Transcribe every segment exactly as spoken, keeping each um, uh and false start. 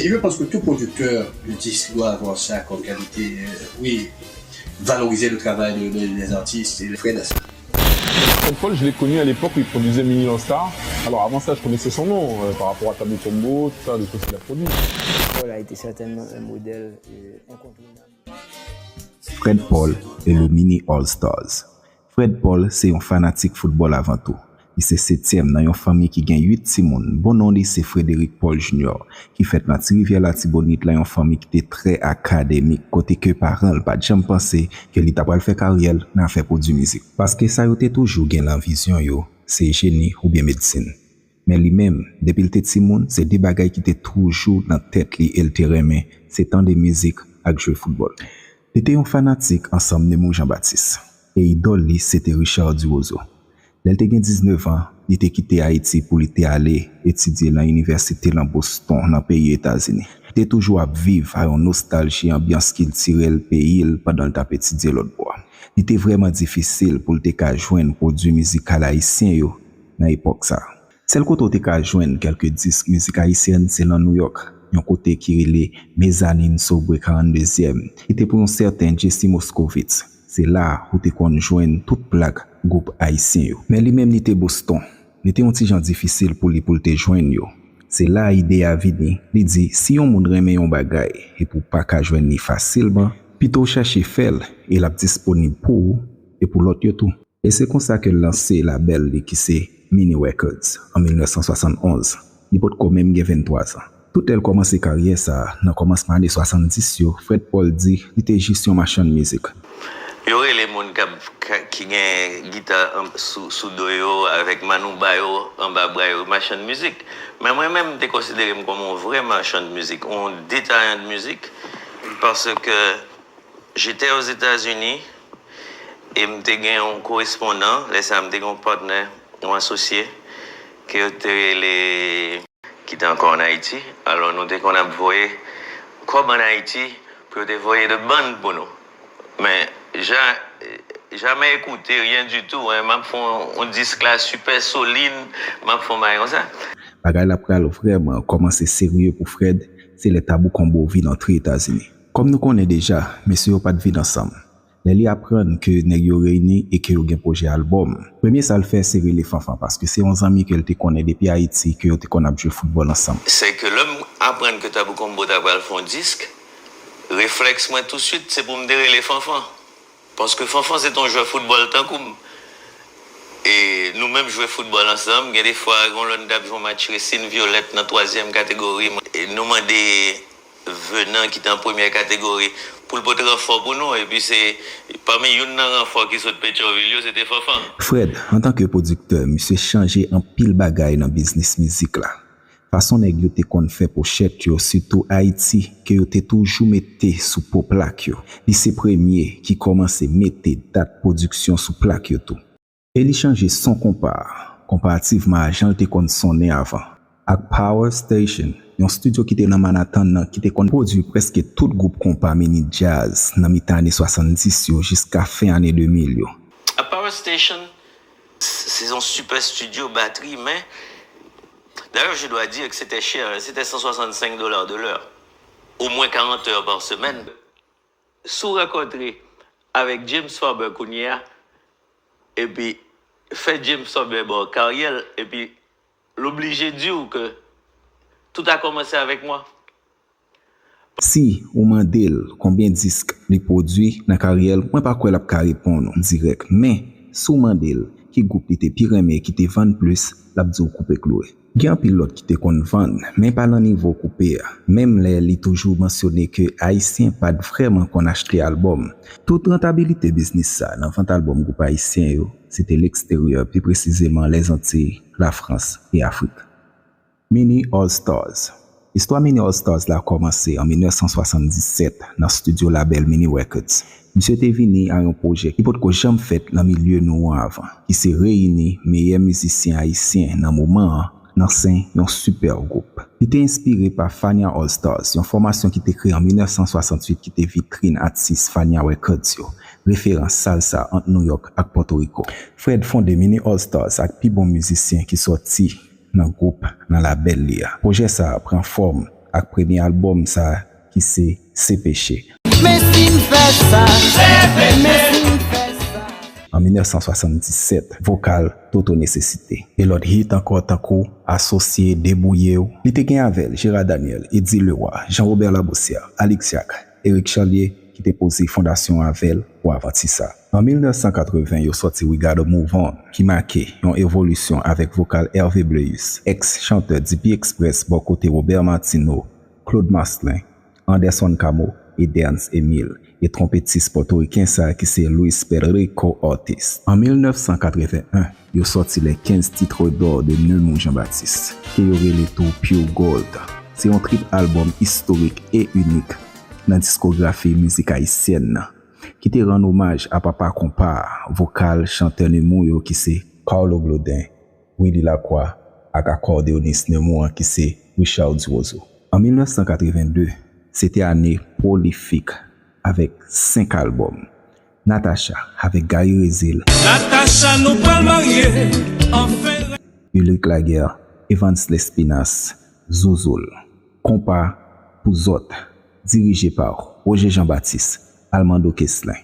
Et je pense que tout producteur de disques doit avoir ça comme qualité. Euh, oui, valoriser le travail de, de- des artistes. Et Fred a ça. Fred Paul, je l'ai connu à l'époque, il produisait Mini All Star. Alors avant ça, je connaissais son nom euh, par rapport à Tabou Combo, tout ça, des choses qu'il a produit. Paul a été certainement un modèle euh, incontournable. Fred Paul et le Mini All Stars. Fred Paul se yon fanatik foutbòl avan tou. Li se setyèm nan yon fanmi ki gen uit timoun. Bon non li se Frederick Paul Junior, ki fèt nan Ti Rivyè Latibonit lan yon fanmi ki te trè akademik, kote ke paran l pa t janm panse ke li ta pral fè karyè l nan afè pwodui mizik. Paske sa yo te toujou gen lan vizyon yo, se jeni oubyen medsin. Men li menm, depi l te timoun, se de bagay ki te toujou nan tèt li e l te renmen, se tande mizik ak jwe foutbòl. Li te yon fanatik ansanm Nemours Jean Baptiste, e idòl li se te Richard Duroseau. Lè l te gen diznèf an, li te kite Ayiti pou li te ale etidye lan inivèsite lan Boston, nan peyi Etazini. Li te toujou ap viv a yon nostalji anbyans kiltirèl peyi l pandan l t ap etidye lòt bò a. Li te vrèman difisil pou l te ka jwenn pwodui mizikal ayisyen yo nan epòk sa a. Sèl kote w te ka jwenn kèlke disk mizik ayisyèn se lan Nouyòk, yon kote ki rele Mezzanine Sobré karanndezyèm, ki te pou yon sèten Jesse Moskowitz. Se la a ou te konn jwenn tout plak gwoup ayisyen yo. Men li menm li te Boston. Li te yon ti jan difisil pou li pou l te jwenn yo. Se la a ide a vini. Li di si yon moun renmen yon bagay epi w pa ka jwenn li fasilman, pito w chache fè l e l ap disponib pou ou e pou lòt yo tou. E se konsa ke l lanse labèl li ki se Mini Records an mil nèf san swasann onz. Li potko menm gen venntwa zan. Tout lè l kòmanse karyè sa a, nan kòmansman ane swasanndis yo, Fred Paul di li te jis yon machann mizik. Yo rele moun k ap, ka- ki gen gita an- sou, sou do yo, avèk manouba yo anba bra yo, machann mizik. Men mwen menm, m te konsidere m kòm yon vrè machann mizik, yon detayan de mizik, paske j'étais aux États-Unis e m te gen yon korespondan, lè sa a m te gen yon patnè, yon asosye, ke yo te rele, ki te ankò ann Ayiti. Alò, nou te konn ap voye kòb ann Ayiti pou yo te voye de bann pou nou. Men, ja, jamè ekoute, ryen ditou, en, m ap fè yon, yon disk la sipè solid, m ap fè yon bagay konsa. Bagay la pral vrèman kòmanse serye pou Fred, se lè Tabou Combo vin antre Etazini. Kòm nou konnen deja, mesye yo pa t vin ansanm. Lè li aprann ke nèg yo reyini e ke yo gen pwojè albòm, premye sa l fè se rele Fanfan, paske se yon zanmi ke l te konnen depi Ayiti, ke yo te konn ap jwe foutbòl ansanm. Se ke lè m aprann ke Tabou Combo ta pral fè yon disk, reflèks mwen touswit se pou m te rele Fanfan. Paske Fanfan se t yon jwè foutbòl tankou m. E nou menm jwe foutbòl ansanm. Gen de fwa, gen yon lè nou t ap jwe yon match Racing Violette nan twazyèm kategori. E nou mande Venant ki te an premyè kategori pou l pote ranfò pou nou. Epi se pami youn nan ranfò ki sot Petyonvil yo, se te Fanfan. Fred, antanke pwodiktè, misye chanje anpil bagay nan biznis mizik la. Fason nèg yo te konn fè pochèt yo, sitou Ayiti, ke yo te toujou mete sou po plak yo. Li se premye ki kòmanse mete dat pwodiksyon sou plak yo tou. E li chanje son konpa a, konparativman a jan l te konn sonnen avan. Ak Power Station, yon estidyo ki te nan Manhattan nan, ki te konn pwodui prèske tout gwoup konpa mini djaz nan mitan ane swasanndis yo jiska fen ane de mil yo. A Power Station, c'est un super studio batterie, mais d'ailleurs, je dois dire que c'était cher, hein, c'était cent soixante-cinq dollars de l'heure, au moins quarante heures par semaine. Si w rankontre avec James Farber kounye a, epi fè James Farber ba w karyè l, epi l oblije di w ke tout a commencé avec moi. Si ou mande l konbyen disk li pwodui nan karyè l, mwen pa kwè l ap ka reponn ou dirèk. Men, si w mande l ki gwoup li te pi renmen e ki te vann plis, l ap di w Koupe Kloure. Gen anpil lòt ki te konn vann, men pa nan nivo Koupe a. Menm lè li toujou mansyone ke Ayisyen pa t vrèman konn achte albòm. Tout rantabilite biznis sa nan vant albòm gwoup ayisyen yo, se te leksteryè, pi presizeman Lèzantiy, Lafrans e Afrik. Mini All Stars. Istwa Mini All Stars la kòmanse an mil nèf san swasanndisèt nan estidyo labèl Mini Records. Misye te vini a yon pwojè ki potko janm fèt nan milye nou an avan, ki se reyini meyè mizisyen ayisyen nan moman an nan sen yon sipè gwoup. Li te enspire pa Fania All Stars, yon fòmasyon ki te kreye an mil nèf san swasantuit ki te vitrin atis Fania Records yo, referans salsa ant Nouyòk ak Pòtoriko. Fred fonde Mini All Stars ak pi bon mizisyen ki sòti nan gwoup, nan labèl li a. Pwojè sa a pran fòm ak premye albòm sa ki se Se Peche. Men si m fè sa, men si m fè sa. An mil nèf san swasanndisèt, vokal Toto Nesesite. E lòt hit ankò tankou Asosye, Debouye w. Li te gen avè l Gérard Daniel, Eddy Leroy, Jean Robert Labossière, Alix Jacques, Eric Chalier ki te poze fondasyon avè l pou avanti sa. An mil nèf san katreven, yo sòti We Gotta Move On, ki make yon evolisyon avèk vokal Hervé Bleuus, ex chantè D P Express bò kote Robert Martineau, Claude Marcelin, Anderson Camo e Deans Emile, e twonpetis pòtoriken sa ki se Luis Pedrico Ortiz. An mil nèf san katreven en, yo sòti les quinze titres d'or de Neumou Jean-Baptiste, ke yo rele tou Pure Gold. Se yon trip albòm istorik e inik nan diskografi mizik ayisyèn nan, ki te rann omaj a papa konpa a, vokal chantè Neumou yo ki se Carlo Blodin, Willy Lacroix ak akòdeyonis Neumou an ki se Richard Duroseau. An mil nèf san katreven de, se te ane pwolifik avèk senk albòm. Natacha avèk Gary Rezil. Natacha, nou pral marye, anfen. Ulrick Laguerre, Evans Lespinasse, Zouzoul. Konpa pou zòt, dirije pa Roger Jean-Baptiste, Almando Queslin.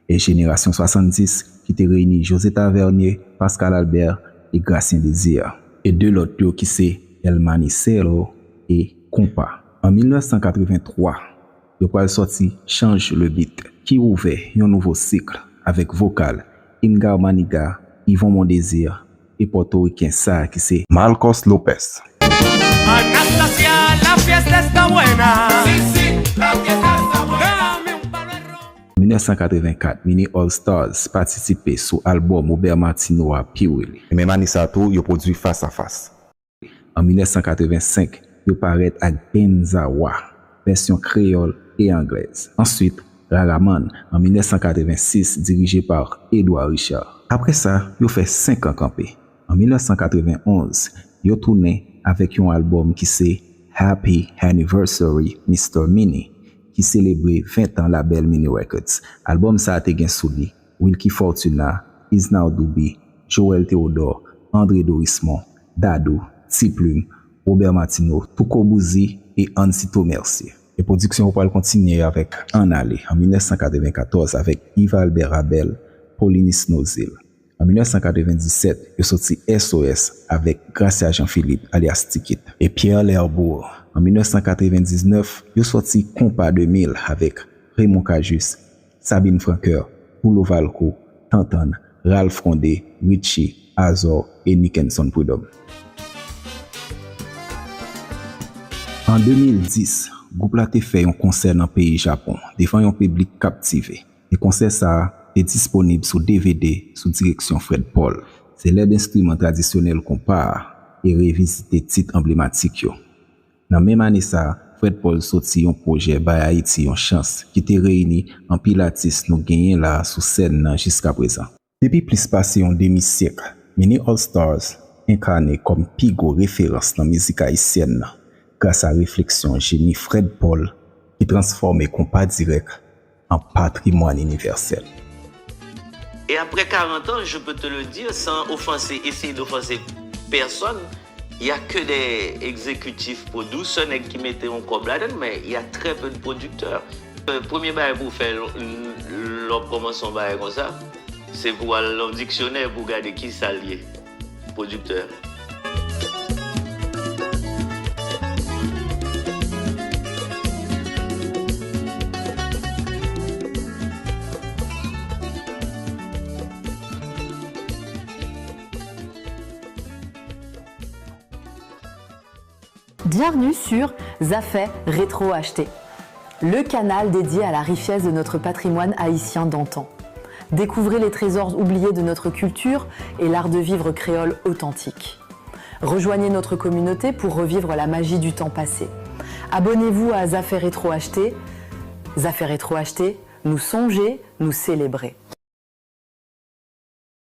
E Jenerasyon swasanndis ki te reyini José Tavernier, Pascal Albert e Gracien Désir. E de lòt yo ki se El Manicero e Konpa. An mil nèf san katreven twa, yo pral sòti Change le Beat, ki ouvè yon nouvo sik avèk vokal Ingar Maniga, Yvon Mondésir e pòtoriken sa ki se Marcos Lopez. Anastasia, la fiesta está buena. Sí, sí, la fiesta está buena. Dame un palo de ron. Mil nèf san katreven kat, Mini All Stars patisipe sou albòm Robert Martineau a Piwili. E menm ane sa tou, yo pwodui Fas a Fas. An mil nèf san katreven senk, yo parèt ak Benzawa, vèsyon kreyòl e anglèz. Answit, Raraman, an mil nèf san katreven sis, dirije pa Edouard Richard. Apre sa, yo fè senk an kanpe. An mil nèf san katreven onz, yo tounen avèk yon albòm ki se Happy Anniversary, Mister Mini, ki selebre ven an labèl Mini Records. Albòm sa a te gen sou li Wilky Fortuna, Isnard Douby, Joël Théodore, André Dorismond, Dadou, Ti Plim, Robert Martineau, Touko Bouzy e Ansito Mercier. E pwodiksyon yo pral kontinye avèk Ann Ale an mil nèf san katreven katòz avèk Yves Albert Rabel, Paulinus Nozil. An mil nèf san katreven disèt, yo soti S O S avèk Gracia Jean Philippe alyas Tikit e Pierre Lerbourg. An mil nèf san katreven diznèf, yo soti Konpa de mil avèk Raymond Cajus, Sabine Francoeur, Poulo Valco, Tantann, Ralph Condé, Richie, Azor e Nickenson Prud'homme. An de mil dis, gwoup la te fè yon konsè nan peyi Japon, devan yon piblik kaptive. E konsè sa a te disponib sou D V D sou direksyon Fred Paul. Se lè enstriman tradisyonèl konpa a e revizite tit anblematik yo. Nan menm ane sa a, Fred Paul soti yon pwojè Bay Ayiti yon chans ki te reyini anpil atis nou genyen la a sou sèn nan jiskaprezan. Depi plis pase yon demi syèk, Mini All Stars enkane kòm pi gwo referans nan mizik ayisyèn nan, gras a refleksyon jeni Fred Paul ki transfòme konpa dirèk an patrimwàn inivèsèl. Et après quarante ans, je peux te le dire sans offenser, essayer d'offenser personne, il y a que des exécutifs, producers, nèg ki mete yon kòb ladan, mais il y a très peu de producteurs. Euh, premye bagay pou w fè lè w ap kòmanse yon bagay konsa, se pou w al nan diksyonè pou w gade kisa l ye, pwodiktè. Bienvenue sur Zafè Retro Achte, le canal dédié à la richesse de notre patrimoine haïtien d'antan. Découvrez les trésors oubliés de notre culture et l'art de vivre créole authentique. Rejoignez notre communauté pour revivre la magie du temps passé. Abonnez-vous à Zafè Retro Achte. Zafè Retro Achte, nou sonje, nou selebre.